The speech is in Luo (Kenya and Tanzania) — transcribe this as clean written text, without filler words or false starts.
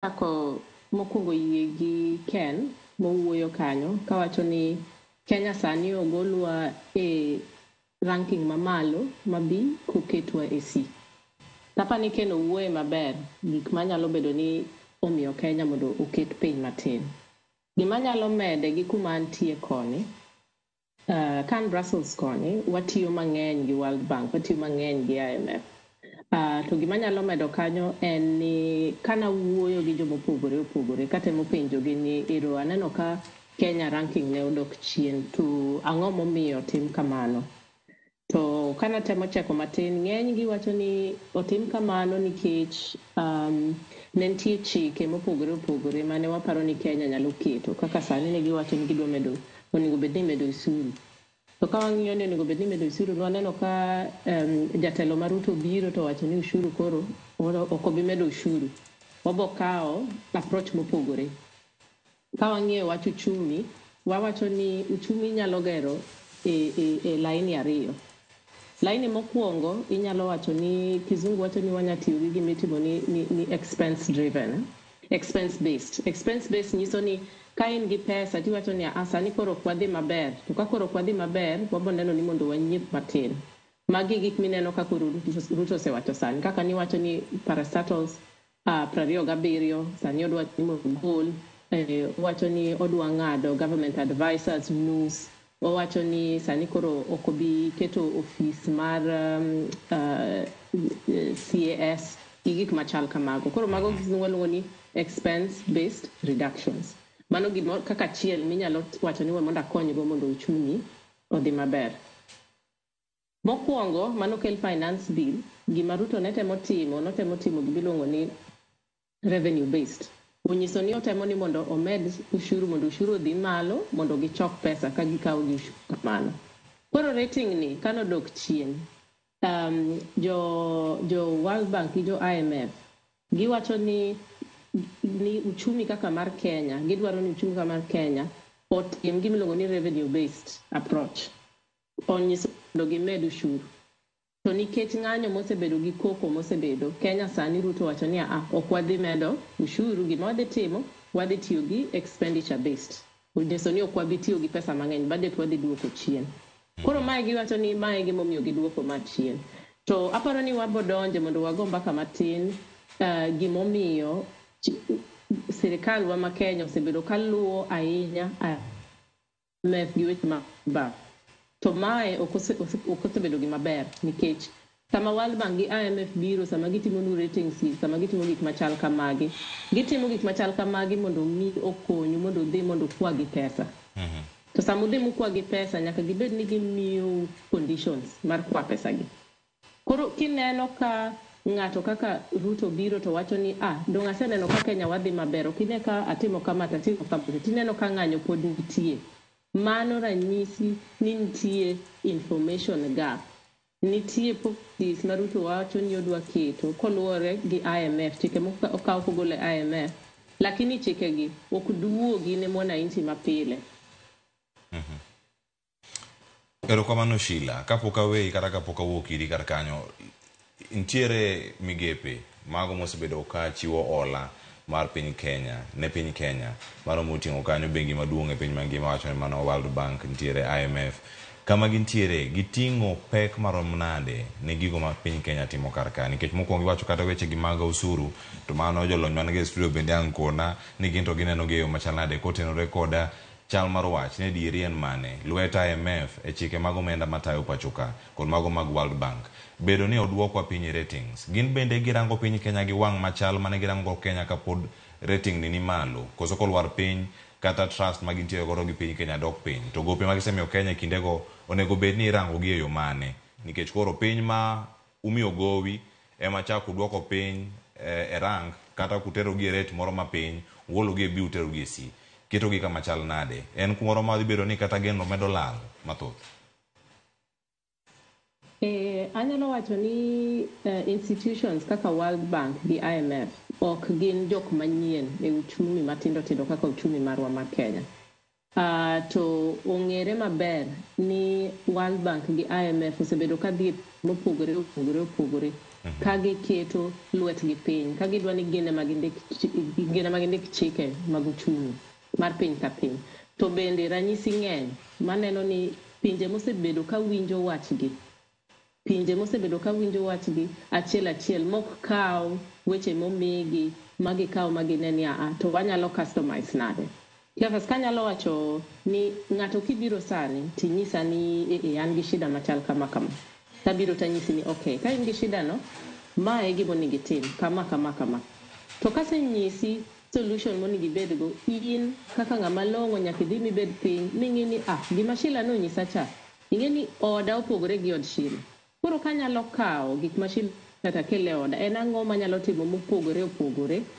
Chako mokwongo yie gi Ken mowuoyo kanyo kawacho ni Kenya sani ogolwa e ranking mamalo ma B koketwa e C. Tapa ni Ken owuoye maber gik manyalo bedo ni omiyo Kenya mondo oket piny matin. Gima nyalo mede gi kuma antie koni, ka an Brussels koni, watiyo mang'eny gi World Bank, watiyo mang'eny gi IMF. To gima nyalo medo kanyo en ni kanawuoyo gi jomopogore opogore katemo penjogi ni ero aneno ka Kenya ranking ne odok chien to ang'o momiyo otim kamano? To kanatemo cheko matin, ng'eny gi wacho ni otim kamano nikech ne nitie chike mopogore opogore mane waparo ni Kenya nyalo keto kaka sani ne giwacho ni gidwa medo onego bed ni imedo osuru. To ka wang'iyo ni onego bed ni imedo osuru, nwaneno ka jatelo ma Ruto biro to wacho ni ushuru koro ok obi medo ushuru. Wabo kawo approach mopogore. Ka wang'iyo wach uchumi, wawacho ni uchumi nyalo gero e laini ariyo. Laini mokwongo inyalo wacho ni kizungu wacho ni wanya tiyo gi gimitimo ni expense driven, expense based. Expense based nyiso ni ka in gi pesa tiwacho ni ah, sani koro ok wadhi maber, to ka koro ok wadhi maber, wabo neno ni mondo wanyiep matin. Magi gik mineno ka koro Ruto osewacho sani, kaka niwacho ni parastatals 27 sani odwa ni mondo ogol, owacho ni odwa ng'ado government advisors nus, owacho ni sani koro ok obi keto ofis mar CAS gi gik machal kamago. Koro mago kizungu waluongo ni expense based reductions. Mano gimo kaka achiel minyalo wacho ni we mondo akonygo mondo uchumi odhi maber. Mokwongo manokel finance bill, gima Ruto ne temo timo, notemo timo gimiluongo ni revenue based. Onyiso ni otemo ni mondo omed ushuru mondo ushuru odhi malo mondo gichok pesa ka gikawo gi ushuru kamano. Koro rating ni kanodok chien, jo World Bank gi jo IMF giwacho ni uchumi kaka mar Kenya, gidwaro ni uchumi kaka mar Kenya otim gimiluongo ni revenue based approach. Onyiso mondo gimed ushuru. To nikech ng'anyo mosebedo gi koko mosebedo, Kenya sani Ruto wacho ni ah, ok wadhi medo ushuru, gima wadhi timo, wadhi tiyo gi expenditure based. Onyiso ni ok wabi tiyo gi pesa mang'eny, budget wadhi duoko chien. Koro mae giwacho ni mae gimomiyo giduoko ma chien. To aparo ni wabo donje mondo wago mbaka matin gimomiyo sirikal wa ma Kenya osebedo kaluwo ahinya IMF gi weche mag bank. To mae ok osebedo gima ber nikech sama World Bank gi IMF biro, sama gitimo nu ratings gi, sama gitimo gik machal kamagi, gitimo gik machal kamagi mondo mi okonyu mondo udhi mondo ukwa gi pesa. To sama udhi mukwa gi pesa, nyaka gibed ni gimiyo conditions mar kwa pesa gi. Koro kineno ka ng'ato kaka Ruto biro to wacho ni ah, dong' aseneno ka Kenya wadhi maber, ok ine ka atimo kama to atimo kama, to tineno ka ng'anyo pod nitie. Mano ranyisi ni nitie information gap. Nitie policies ma Ruto wacho ni odwa keto koluwore gi IMF, chike mokaw kogolo e IMF, lakini chikegi ok duogi ne mwananchi mapile. Erokamano Sheila. Kapok aweyi kata kapok awuok iri kar kanyo, nitiere migepe mago mosebedo ka chiwo hola mar piny Kenya ne piny Kenya. Mano moting'o kanyo bengi maduong' e piny mangima wacho ni mano World Bank, nitiere IMF. Kama gintiere, giting'o pek marom nade ne gigo ma piny Kenya timo kar ka? Nikech mokwongo iwacho kata weche gi mag osuru, to mano jolony man go e studio bende ang' kona ni gin to gineno gi e yo machal nade kotenore koda chal mar wach ni adieri en mane lwet IMF e chike mag omenda matayo pacho ka kod mago mag World Bank bedo ni oduokwa piny e ratings gin bende girango piny Kenya gi wang' machal mane girango Kenya kapod rating ni ni malo koso kolwar piny kata trust ma gintiere godo gi piny Kenya dok piny to gope ma gisemiyo Kenya e kindego onego bed ni irango gi e yo mane nikech koro piny ma umiyo gowi ema chak uduoko piny e rank kata kutero gi e rate moro mapiny ugolo gi e B utero gi e C keto gi kama chal nade en kumoro ma dhi bedo ni kata geno medo lal mathoth. Anyalo wacho ni institutions kaka World Bank gi IMF ok gin jok manyien e uchumi matindo tindo kaka uchumi marwa mar Kenya. To ong'ere maber ni World Bank gi IMF osebedo ka dhi mopogore opogore opogore. Ka giketo lwetgi piny, ka gidwa ni gin ema gindik gin ema gindik chike mag uchumi mar piny ka piny. To bende ranyisi ng'eny maneno ni pinje mosebedo ka winjo wachgi, pinje mosebedo ka winjo wachgi achiel achiel, mok kaw weche momigi ma gikaw ma gine ni aa to wanyalo customize nade. Cleophas, kanyalo wacho ni ng'ato kibiro sani tinyisa ni e an gi shida machal kama kama, tabiro tanyisi ni okay, ka in gi shida no, ma e gima onego itim kama kama kama. To kasenyisi solution monego ibedgo, in kaka ng'ama long'o nyaka idhi mibed piny ming'i ni ah, gima Sheila nonyisa cha, ing'e ni oda opogore gi od Sheila. Koro kanyalo kawo gik ma Sheila takel e oda, en ang'o manyalo timo mopogore opogore.